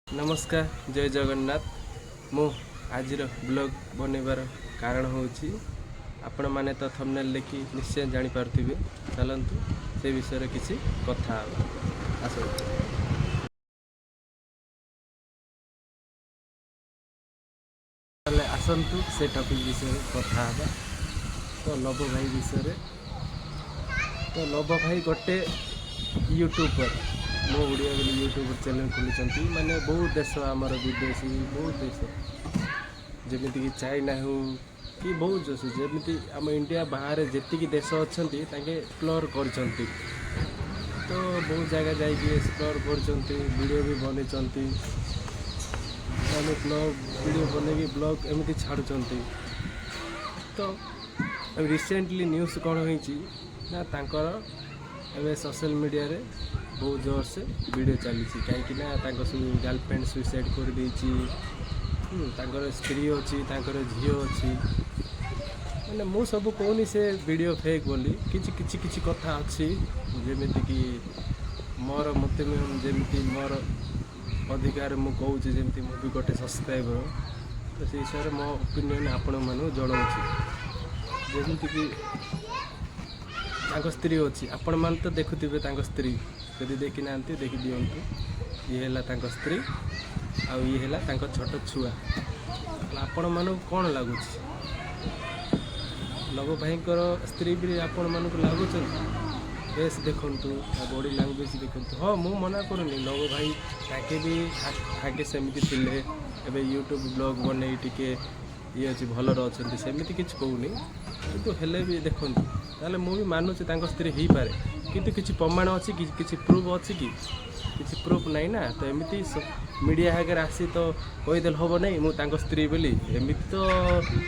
ନମସ୍କାର, ଜୟ ଜଗନ୍ନାଥ। ମୁଁ ଆଜିର ବ୍ଲଗ୍ ବନେଇବାର କାରଣ ହେଉଛି, ଆପଣମାନେ ତ ଥମ୍ବନେଲ୍ ଦେଖି ନିଶ୍ଚୟ ଜାଣିପାରୁଥିବେ। ଚାଲନ୍ତୁ, ସେ ବିଷୟରେ କିଛି କଥା ହେବା, ଆସନ୍ତୁ। ତାହେଲେ ଆସନ୍ତୁ, ସେ ଟପିକ୍ ବିଷୟରେ କଥା ହେବା। ତ ଲବ ଭାଇ ବିଷୟରେ, ତ ଲବ ଭାଇ ଗୋଟେ ୟୁଟ୍ୟୁବର, ମୋ ଓଡ଼ିଆ ବୋଲି ୟୁଟ୍ୟୁବ୍ ଚ୍ୟାନେଲ୍ ଖୋଲିଛନ୍ତି। ମାନେ ବହୁତ ଦେଶ, ଆମର ବିଦେଶୀ ବହୁତ ଦେଶ, ଯେମିତିକି ଚାଇନା ହେଉ କି ବହୁତ ଦେଶ, ଯେମିତି ଆମ ଇଣ୍ଡିଆ ବାହାରେ ଯେତିକି ଦେଶ ଅଛନ୍ତି, ତାଙ୍କେ ଏକ୍ସପ୍ଲୋର୍ କରିଛନ୍ତି। ତ ବହୁତ ଜାଗା ଯାଇକି ଏକ୍ସପ୍ଲୋର୍ କରୁଛନ୍ତି, ଭିଡ଼ିଓ ବି ବନେଇଛନ୍ତି। ମାନେ ବ୍ଲଗ୍ ଭିଡ଼ିଓ ବନେଇକି ବ୍ଲଗ୍ ଏମିତି ଛାଡ଼ୁଛନ୍ତି। ତ ରିସେଣ୍ଟଲି ନ୍ୟୁଜ୍ କ'ଣ ହେଇଛି ନା, ତାଙ୍କର ଏବେ ସୋସିଆଲ ମିଡ଼ିଆରେ ବହୁତ ଜୋରସେ ଭିଡ଼ିଓ ଚାଲିଛି, କାହିଁକି ନା ତାଙ୍କ ସବୁ ଗାର୍ଲଫ୍ରେଣ୍ଡ ସୁଇସାଇଡ଼୍ କରିଦେଇଛି। ତାଙ୍କର ସ୍ତ୍ରୀ ଅଛି, ତାଙ୍କର ଝିଅ ଅଛି। ମାନେ ମୁଁ ସବୁ କହୁନି ସେ ଭିଡ଼ିଓ ଫେକ୍ ବୋଲି। କିଛି କିଛି କିଛି କଥା ଅଛି, ଯେମିତିକି ମୋର ମୋତେ ଯେମିତି ମୋର ଅଧିକାର ମୁଁ କହୁଛି, ଯେମିତି ମୁଁ ବି ଗୋଟେ ସବସ୍କ୍ରାଇବର, ତ ସେଇ ହିସାବରେ ମୋ ଓପିନିଅନ୍ ଆପଣମାନଙ୍କୁ ଜଣାଉଛି। ଯେମିତିକି ତାଙ୍କ ସ୍ତ୍ରୀ ଅଛି, ଆପଣମାନେ ତ ଦେଖୁଥିବେ ତାଙ୍କ ସ୍ତ୍ରୀ। ଯଦି ଦେଖିନାହାନ୍ତି, ଦେଖିଦିଅନ୍ତୁ। ଇଏ ହେଲା ତାଙ୍କ ସ୍ତ୍ରୀ ଆଉ ଇଏ ହେଲା ତାଙ୍କ ଛୋଟ ଛୁଆ। ତାହେଲେ ଆପଣମାନଙ୍କୁ କ'ଣ ଲାଗୁଛି? ଲବ ଭାଇଙ୍କର ସ୍ତ୍ରୀ ବି ଆପଣମାନଙ୍କୁ ଲାଗୁଛନ୍ତି? ବେଶ ଦେଖନ୍ତୁ, ତା ବଡ଼ି ଲାଙ୍ଗୁଏଜ୍ ଦେଖନ୍ତୁ। ହଁ, ମୁଁ ମନା କରୁନି, ଲବ ଭାଇ ତାଙ୍କେ ବି ଆଗେ ସେମିତି ଥିଲେ, ଏବେ ୟୁଟ୍ୟୁବ୍ ବ୍ଲଗ୍ ବନେଇ ଟିକେ ଇଏ ଅଛି, ଭଲରେ ଅଛନ୍ତି, ସେମିତି କିଛି କହୁନି। କିନ୍ତୁ ହେଲେ ବି ଦେଖନ୍ତୁ, ତାହେଲେ ମୁଁ ବି ମାନୁଛି ତାଙ୍କ ସ୍ତ୍ରୀ ହେଇପାରେ, କିନ୍ତୁ କିଛି ପ୍ରମାଣ ଅଛି କି? କିଛି ପ୍ରୁଫ୍ ଅଛି କି? କିଛି ପ୍ରୁଫ୍ ନାହିଁ ନା। ତ ଏମିତି ମିଡ଼ିଆ ଆଗରେ ଆସି ତ କହିଦେଲେ ହେବ ନାହିଁ ମୁଁ ତାଙ୍କ ସ୍ତ୍ରୀ ବୋଲି। ଏମିତି ତ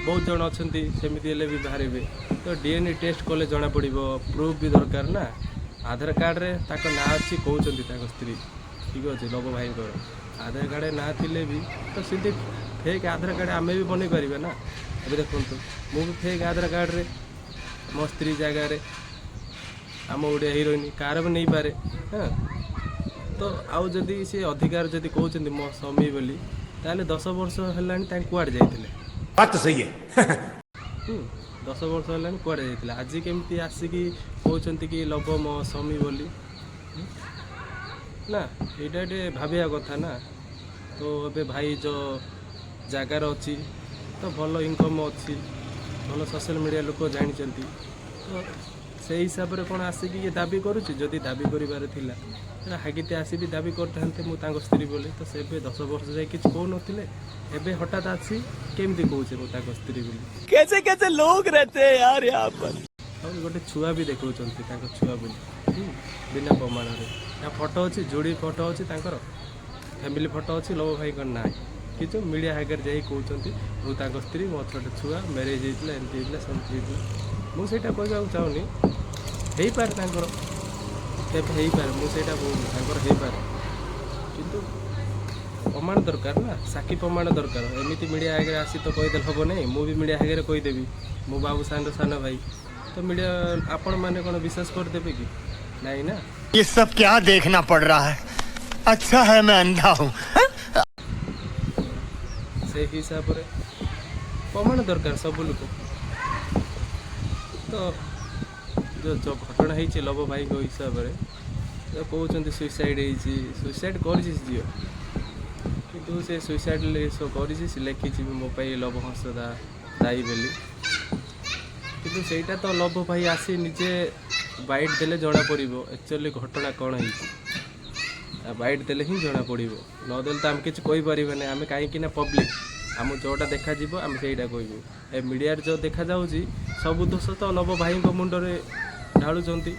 ବହୁତ ଜଣ ଅଛନ୍ତି, ସେମିତି ହେଲେ ବି ବାହାରିବେ। ତ ଡିଏନ୍ଏ ଟେଷ୍ଟ କଲେ ଜଣାପଡ଼ିବ। ପ୍ରୁଫ୍ ବି ଦରକାର ନା। ଆଧାର କାର୍ଡ଼ରେ ତାଙ୍କ ନାଁ ଅଛି କହୁଛନ୍ତି ତାଙ୍କ ସ୍ତ୍ରୀ, ଠିକ୍ ଅଛି। ଲବ ଭାଇଙ୍କର ଆଧାର କାର୍ଡ଼ରେ ନାଁ ଥିଲେ ବି ତ ସେମିତି ଫେକ୍ ଆଧାର କାର୍ଡ଼ ଆମେ ବି ବନେଇ ପାରିବା ନା। ଏବେ ଦେଖନ୍ତୁ, ମୁଁ ବି ଫେକ୍ ଆଧାର କାର୍ଡ଼ରେ ମୋ ସ୍ତ୍ରୀ ଜାଗାରେ ଆମ ଓଡ଼ିଆ ହିରୋଇନ୍ କାହାର ବି ନେଇପାରେ। ହଁ, ତ ଆଉ ଯଦି ସେ ଅଧିକାର ଯଦି କହୁଛନ୍ତି ମୋ ସ୍ୱାମୀ ବୋଲି, ତାହେଲେ 10 ବର୍ଷ ହେଲାଣି ତାଙ୍କେ କୁଆଡ଼େ ଯାଇଥିଲେ? बात तो सही है। 10 ବର୍ଷ ହେଲାଣି କୁଆଡ଼େ ଯାଇଥିଲେ? ଆଜି କେମିତି ଆସିକି କହୁଛନ୍ତି କି ଲବ ମୋ ସ୍ୱାମୀ ବୋଲି? ହୁଁ? ନା, ଏଇଟା ଟିକେ ଭାବିବା କଥା ନା। ତ ଏବେ ଭାଇ ଯେଉଁ ଜାଗାରେ ଅଛି, ତ ଭଲ ଇନକମ୍ ଅଛି, ଭଲ ସୋସିଆଲ ମିଡ଼ିଆ ଲୋକ ଜାଣିଛନ୍ତି। ତ ସେଇ ହିସାବରେ କ'ଣ ଆସିକି ଇଏ ଦାବି କରୁଛି? ଯଦି ଦାବି କରିବାର ଥିଲା, ତାହେଲେ ହାଗିତେ ଆସିବି ଦାବି କରିଥାନ୍ତେ ମୁଁ ତାଙ୍କ ସ୍ତ୍ରୀ ବୋଲି। ତ ସେ ଏବେ 10 ବର୍ଷ ଯାଇ କିଛି କହୁନଥିଲେ, ଏବେ ହଠାତ୍ ଆସି କେମିତି କହୁଛେ ମୁଁ ତାଙ୍କ ସ୍ତ୍ରୀ ବୋଲି? कैसे कैसे लोग रहते हैं यार यहाँ पर। ଆଉ ଗୋଟେ ଛୁଆ ବି ଦେଖାଉଛନ୍ତି ତାଙ୍କ ଛୁଆ ବୋଲି, ବିନା ପ୍ରମାଣରେ। ତା ଫଟୋ ଅଛି, ଯୋଡ଼ି ଫଟୋ ଅଛି, ତାଙ୍କର ଫ୍ୟାମିଲି ଫଟୋ ଅଛି, ଲବ ଭାଇଙ୍କର ନାହିଁ। କିନ୍ତୁ ମିଡ଼ିଆ ଆଗରେ ଯାଇ କହୁଛନ୍ତି ମୁଁ ତାଙ୍କ ସ୍ତ୍ରୀ, ମୋ ଛୋଟ ଛୁଆ, ମ୍ୟାରେଜ୍ ହେଇଥିଲା, ଏମିତି ହେଇଥିଲା, ସେମିତି ହେଇଥିଲା। ମୁଁ ସେଇଟା କହିବାକୁ ଚାହୁଁନି। ହେଇପାରେ ତାଙ୍କର, କେବେ ହେଇପାରେ, ମୁଁ ସେଇଟା କହୁନି। ତାଙ୍କର ହେଇପାରେ, କିନ୍ତୁ ପ୍ରମାଣ ଦରକାର ନା, ସାକ୍ଷୀ ପ୍ରମାଣ ଦରକାର। ଏମିତି ମିଡ଼ିଆ ଆଗରେ ଆସି ତ କହିଦେଲେ ହେବ ନାହିଁ। ମୁଁ ବି ମିଡ଼ିଆ ଆଗରେ କହିଦେବି ମୁଁ ବାବୁସାନର ସାନ ଭାଇ, ତ ମିଡ଼ିଆ ଆପଣମାନେ କ'ଣ ବିଶ୍ୱାସ କରିଦେବେ କି? ନାଇଁ ନା। ये सब क्या देखना पड़ रहा है? अच्छा है मैं अंधा हूँ। ସେଇ ହିସାବରେ ପ୍ରମାଣ ଦରକାର ସବୁ ଲୋକ। ତ ଯେଉଁ ଯେଉଁ ଘଟଣା ହେଇଛି ଲବ ଭାଇଙ୍କ ହିସାବରେ, ତ କହୁଛନ୍ତି ସୁଇସାଇଡ଼୍ ହେଇଛି, ସୁଇସାଇଡ଼୍ କରିଛି ସେ ଝିଅ, କିନ୍ତୁ ସେ ସୁଇସାଇଡ଼୍ କରିଛି, ସେ ଲେଖିଛି ବି ମୋ ପାଇଁ ଲବ ହଂସଦା ଦାୟୀ ବୋଲି। କିନ୍ତୁ ସେଇଟା ତ ଲବ ଭାଇ ଆସି ନିଜେ ବାଇଟ୍ ଦେଲେ ଜଣାପଡ଼ିବ ଆକ୍ଚୁଆଲି ଘଟଣା କ'ଣ ହେଇଛି। ବାଇଟ୍ ଦେଲେ ହିଁ ଜଣାପଡ଼ିବ, ନଦେଲେ ତ ଆମେ କିଛି କହିପାରିବାନି। ଆମେ କାହିଁକି ନା ପବ୍ଲିକ୍, ଆମ ଯେଉଁଟା ଦେଖାଯିବ ଆମେ ସେଇଟା କହିବୁ। ଏ ମିଡ଼ିଆରେ ଯେଉଁ ଦେଖାଯାଉଛି, ସବୁ ଦୋଷ ତ ଲବ ଭାଇଙ୍କ ମୁଣ୍ଡରେ ଢାଳୁଛନ୍ତି।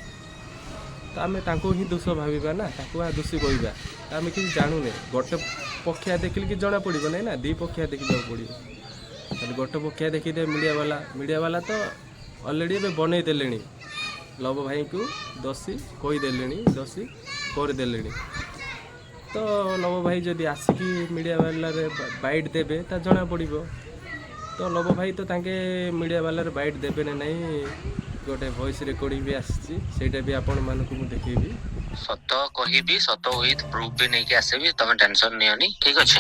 ତ ଆମେ ତାଙ୍କୁ ହିଁ ଦୋଷ ଭାବିବା ନା, ତାକୁ ଦୋଷୀ କହିବା? ତ ଆମେ କିଛି ଜାଣୁନେ। ଗୋଟେ ପକ୍ଷିଆ ଦେଖିଲେ କିଛି ଜଣାପଡ଼ିବ ନାହିଁ ନା, ଦୁଇ ପକ୍ଷିଆ ଦେଖିବାକୁ ପଡ଼ିବ। ତାହେଲେ ଗୋଟେ ପକ୍ଷିଆ ଦେଖିଦେବେ ମିଡ଼ିଆ ବାଲା। ମିଡ଼ିଆ ବାଲା ତ ଅଲରେଡ଼ି ଏବେ ବନେଇ ଦେଲେଣି, ଲବ ଭାଇଙ୍କୁ ଦୋଷୀ କହିଦେଲେଣି, ଦୋଷୀ କରିଦେଲେଣି। ତ ଲବ ଭାଇ ଯଦି ଆସିକି ମିଡ଼ିଆ ବାଲାରେ ବାଇଟ୍ ଦେବେ, ତା ଜଣାପଡ଼ିବ। ତ ଲବ ଭାଇ ତ ତାଙ୍କେ ମିଡ଼ିଆ ବାଲାରେ ବାଇଟ୍ ଦେବେ ନା ନାହିଁ, ଗୋଟେ ଭଏସ୍ ରେକର୍ଡ଼ିଂ ବି ଆସିଛି, ସେଇଟା ବି ଆପଣମାନଙ୍କୁ ମୁଁ ଦେଖେଇବି। ସତ କହିବି, ସତ ୱିଥ୍ ପ୍ରୁଫ୍ ବି ନେଇକି ଆସିବି। ତମେ ଟେନସନ ନିଅନି, ଠିକ ଅଛି?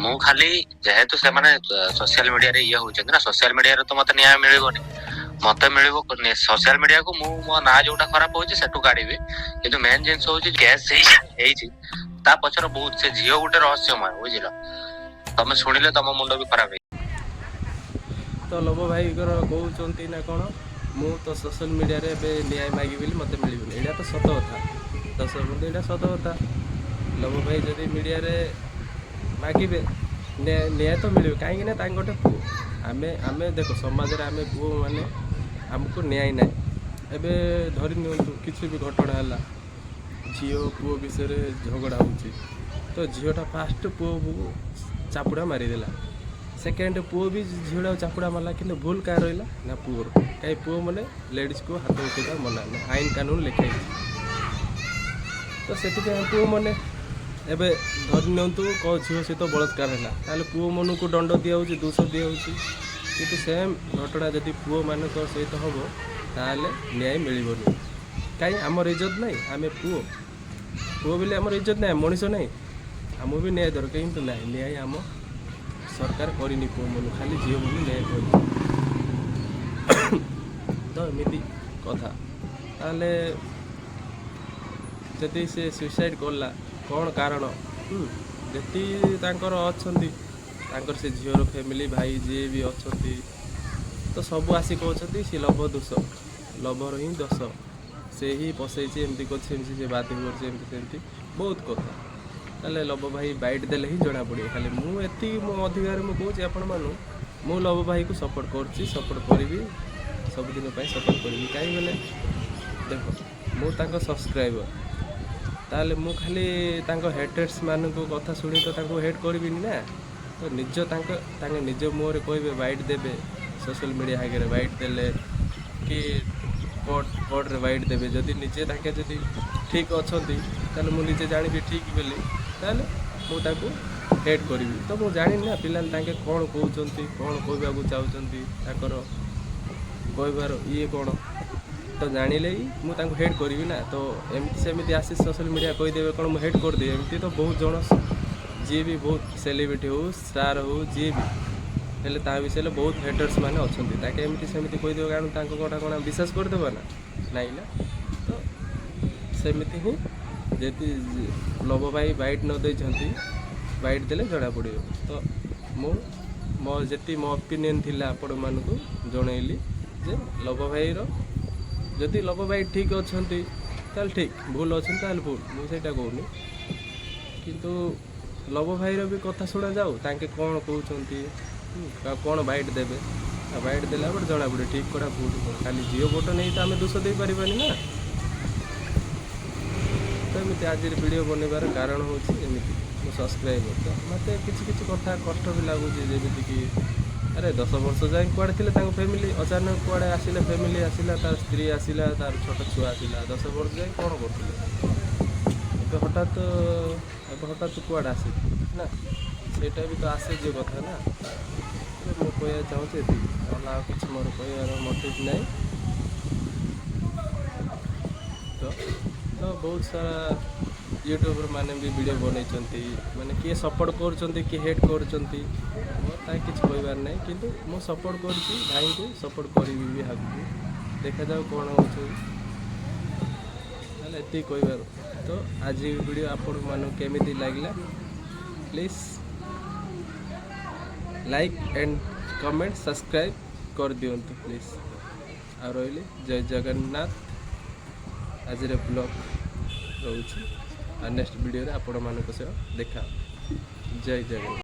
ମୁଁ ଖାଲି ଯେହେତୁ ସେମାନେ ସୋସିଆଲ ମିଡିଆରେ ଇଏ ହଉଛନ୍ତି ନା, ସୋସିଆଲ ମିଡିଆରେ ତ ମତେ ନ୍ୟାୟ ମିଳିବନି। ମତେ ମିଳିବ ସୋସିଆଲ ମିଡିଆକୁ ମୁଁ ମୋ ନାଁ ଯୋଉଟା ଖରାପ ହଉଛି ସେଠୁ କାଢିବି। କିନ୍ତୁ ମେନ୍ ଜିନିଷ ହଉଛି କେସ୍ ହେଇଛି, ତା ପଛରେ ବହୁତ, ସେ ଝିଅ ଗୋଟେ ରହସ୍ୟମୟ, ବୁଝିଲ? ତମେ ଶୁଣିଲେ ତମ ମୁଣ୍ଡ ବି ଖରାପ ହେଇଯିବ। ତ ଲବ ଭାଇଙ୍କର କହୁଛନ୍ତି ନା କ'ଣ, ମୁଁ ତ ସୋସିଆଲ ମିଡ଼ିଆରେ ଏବେ ନ୍ୟାୟ ମାଗିବି ବୋଲି ମୋତେ ମିଳିବନି। ଏଇଟା ତ ସତ କଥା ଦର୍ଶକ ବନ୍ଧୁ, ଏଇଟା ସତ କଥା। ଲବ ଭାଇ ଯଦି ମିଡ଼ିଆରେ ମାଗିବେ, ନ୍ୟାୟ ତ ମିଳିବ। କାହିଁକି ନା ତାଙ୍କ ଗୋଟେ ପୁଅ। ଆମେ ଦେଖ, ସମାଜରେ ଆମେ ପୁଅମାନେ, ଆମକୁ ନ୍ୟାୟ ନାହିଁ। ଏବେ ଧରି ନିଅନ୍ତୁ କିଛି ବି ଘଟଣା ହେଲା, ଝିଅ ପୁଅ ବିଷୟରେ ଝଗଡ଼ା ହେଉଛି, ତ ଝିଅଟା ଫାଷ୍ଟ ପୁଅକୁ ଚାପୁଡ଼ା ମାରିଦେଲା, ସେକେଣ୍ଡ ପୁଅ ବି ଝିଅଟାକୁ ଚାପୁଡ଼ା ମାରିଲା। କିନ୍ତୁ ଭୁଲ କାହାର ରହିଲା ନା ପୁଅର। କାହିଁ ପୁଅ ମାନେ ଲେଡ଼ିଜ୍କୁ ହାତ ଉଠେଇବା ମନା ନା, ଆଇନ କାନୁନ ଲେଖା ହେଇଛି। ତ ସେଥିପାଇଁ ପୁଅମାନେ, ଏବେ ଧରି ନିଅନ୍ତୁ କେଉଁ ଝିଅ ସହିତ ବଳାତ୍କାର ହେଲା, ତାହେଲେ ପୁଅମାନଙ୍କୁ ଦଣ୍ଡ ଦିଆହେଉଛି, ଦୋଷ ଦିଆହେଉଛି। କିନ୍ତୁ ସେମ୍ ଘଟଣା ଯଦି ପୁଅମାନଙ୍କ ସହିତ ହେବ, ତାହେଲେ ନ୍ୟାୟ ମିଳିବନି। କାହିଁ ଆମର ଇଜ୍ଜତ ନାହିଁ? ଆମେ ପୁଅ ପୁଅ ବୋଲି ଆମର ଇଜ୍ଜତ ନାହିଁ? ମଣିଷ ନାହିଁ? ଆମକୁ ବି ନ୍ୟାୟ ଦରକାର। କିନ୍ତୁ ନାହିଁ, ନ୍ୟାୟ ଆମ ସରକାର କରିନି ପୁଅମାନଙ୍କୁ, ଖାଲି ଝିଅମାନଙ୍କୁ ନ୍ୟାୟ କରିଛି। ତ ଏମିତି କଥା। ତାହେଲେ ଯଦି ସେ ସୁଇସାଇଡ଼୍ କଲା, କ'ଣ କାରଣ? ଯେତିକି ତାଙ୍କର ଅଛନ୍ତି, ତାଙ୍କର ସେ ଝିଅର ଫ୍ୟାମିଲି, ଭାଇ ଯିଏ ବି ଅଛନ୍ତି, ତ ସବୁ ଆସି କହୁଛନ୍ତି ସେ ଲଭ ଦୋଷ, ଲଭର ହିଁ ଦୋଷ, ସେ ହିଁ ପସେଇଛି, ଏମିତି କରିଛି, ଏମିତି ସେ ବାଧ୍ୟ କରିଛି, ଏମିତି ସେମିତି ବହୁତ କଥା। ତାହେଲେ ଲବ ଭାଇ ବାଇଟ୍ ଦେଲେ ହିଁ ଜଣାପଡ଼ିବ। ଖାଲି ମୁଁ ଏତିକି ମୋ ଅଧିକାର ମୁଁ କହୁଛି ଆପଣମାନଙ୍କୁ, ମୁଁ ଲବ ଭାଇକୁ ସପୋର୍ଟ କରୁଛି, ସପୋର୍ଟ କରିବି, ସବୁଦିନ ପାଇଁ ସପୋର୍ଟ କରିବି। କାହିଁକି ବୋଲେ ଦେଖ, ମୁଁ ତାଙ୍କ ସବସ୍କ୍ରାଇବର। ତାହେଲେ ମୁଁ ଖାଲି ତାଙ୍କ ହେଟର୍ସ ମାନଙ୍କୁ କଥା ଶୁଣି ତ ତାଙ୍କୁ ହେଟ୍ କରିବିନି ନା। ତ ନିଜ ତାଙ୍କ ତାଙ୍କ ନିଜ ମୁହଁରେ କହିବେ, ବାଇଟ୍ ଦେବେ, ସୋସିଆଲ ମିଡ଼ିଆ ଆଗରେ ବାଇଟ୍ ଦେଲେ କି କୋର୍ଟରେ ବାଇଟ୍ ଦେବେ, ଯଦି ନିଜେ ତାଙ୍କେ ଯଦି ଠିକ୍ ଅଛନ୍ତି, ତାହେଲେ ମୁଁ ନିଜେ ଜାଣିବି ଠିକ୍ ବୋଲି, ତାହେଲେ ମୁଁ ତାଙ୍କୁ ହେଟ୍ କରିବି। ତ ମୁଁ ଜାଣିନି ନା ପିଲା ତାଙ୍କେ କ'ଣ କହୁଛନ୍ତି, କ'ଣ କହିବାକୁ ଚାହୁଁଛନ୍ତି, ତାଙ୍କର କହିବାର ଇଏ କ'ଣ। ତ ଜାଣିଲେ ହିଁ ମୁଁ ତାଙ୍କୁ ହେଟ୍ କରିବି ନା। ତ ଏମିତି ସେମିତି ଆସି ସୋସିଆଲ ମିଡ଼ିଆ କହିଦେବେ କ'ଣ, ମୁଁ ହେଟ୍ କରିଦେବି। ଏମିତି ତ ବହୁତ ଜଣ ଯିଏ ବି ବହୁତ ସେଲିବ୍ରିଟି ହଉ, ଷ୍ଟାର୍ ହଉ, ଯିଏ ବି ହେଲେ ତା ବିଷୟରେ ବହୁତ ହେଟର୍ସ ମାନେ ଅଛନ୍ତି। ତାଙ୍କେ ଏମିତି ସେମିତି କହିଦେବେ, କାରଣ ତାଙ୍କ କଥା କ'ଣ ବିଶ୍ୱାସ କରିଦେବା ନା ନାଇଁ ନା। ତ ସେମିତି ହିଁ ଯଦି ଲବ ଭାଇ ବାଇଟ୍ ନ ଦେଇଛନ୍ତି, ବାଇଟ୍ ଦେଲେ ଜଣାପଡ଼ିବ। ତ ମୁଁ ମୋ ଯେତିକି ମୋ ଓପିନିଅନ୍ ଥିଲା ଆପଣମାନଙ୍କୁ ଜଣେଇଲି ଯେ ଲବ ଭାଇର, ଯଦି ଲବ ଭାଇ ଠିକ୍ ଅଛନ୍ତି ତାହେଲେ ଠିକ୍, ଭୁଲ ଅଛନ୍ତି ତାହେଲେ ଭୁଲ, ମୁଁ ସେଇଟା କହୁନି। କିନ୍ତୁ ଲବ ଭାଇର ବି କଥା ଶୁଣାଯାଉ, ତାଙ୍କେ କ'ଣ କହୁଛନ୍ତି ଆଉ କ'ଣ ବାଇଟ୍ ଦେବେ। ଆଉ ବାଇଟ୍ ଦେଲା ପରେ ଜଣାପଡ଼ିବ ଠିକ୍ କୋଉଟା ଭୁଲ କ'ଣ। ଖାଲି ଝିଅ ଫଟୋ ନେଇ ତ ଆମେ ଦୋଷ ଦେଇପାରିବାନି ନା। ତ ଏମିତି ଆଜିର ଭିଡ଼ିଓ ବନେଇବାର କାରଣ ହେଉଛି ଏମିତି, ମୁଁ ସବସ୍କ୍ରାଇବର, ତ ମୋତେ କିଛି କିଛି କଥା କଷ୍ଟ ବି ଲାଗୁଛି। ଯେମିତିକି ଆରେ 10 ବର୍ଷ ଯାଏଁ କୁଆଡ଼େ ଥିଲେ ତାଙ୍କ ଫ୍ୟାମିଲି? ଅଚାନକ କୁଆଡ଼େ ଆସିଲେ? ଫ୍ୟାମିଲି ଆସିଲା, ତାର ସ୍ତ୍ରୀ ଆସିଲା, ତାର ଛୋଟ ଛୁଆ ଆସିଲା। 10 ବର୍ଷ ଯାଏଁ କ'ଣ କରୁଥିଲେ? ଏବେ ହଠାତ୍ କୁଆଡ଼େ ଆସିଲେ ନା? ସେଇଟା ବି ତ ଆସେ ଯେ କଥା ନା। ତ ମୁଁ କହିବାକୁ ଚାହୁଁଛି ଏତିକି, ନହେଲେ ଆଉ କିଛି ମୋର କହିବାର ମୋଟିଭ୍ ନାହିଁ। ତ ବହୁତ ସାରା ୟୁଟ୍ୟୁବର ମାନେ ବି ଭିଡ଼ିଓ ବନେଇଛନ୍ତି, ମାନେ କିଏ ସପୋର୍ଟ କରୁଛନ୍ତି, କିଏ ହେଟ୍ କରୁଛନ୍ତି। ମୋର ତା କିଛି କହିବାର ନାହିଁ। କିନ୍ତୁ ମୁଁ ସପୋର୍ଟ କରୁଛି ଭାଇଙ୍କୁ, ସପୋର୍ଟ କରିବି ବି ଆଗକୁ। ଦେଖାଯାଉ କ'ଣ ହେଉଛି। ତାହେଲେ ଏତିକି କହିବାର। ତ ଆଜି ଭିଡ଼ିଓ ଆପଣମାନଙ୍କୁ କେମିତି ଲାଗିଲା, please like and comment, subscribe କରିଦିଅନ୍ତୁ ପ୍ଲିଜ୍। ଆଉ ରହିଲି, ଜୟ ଜଗନ୍ନାଥ। ଆଜିର ବ୍ଲଗ୍ ରହୁଛି, ଆଉ ନେକ୍ସଟ ଭିଡ଼ିଓରେ ଆପଣମାନଙ୍କ ସହ ଦେଖା। ଜୟ ଜଗନ୍ନାଥ।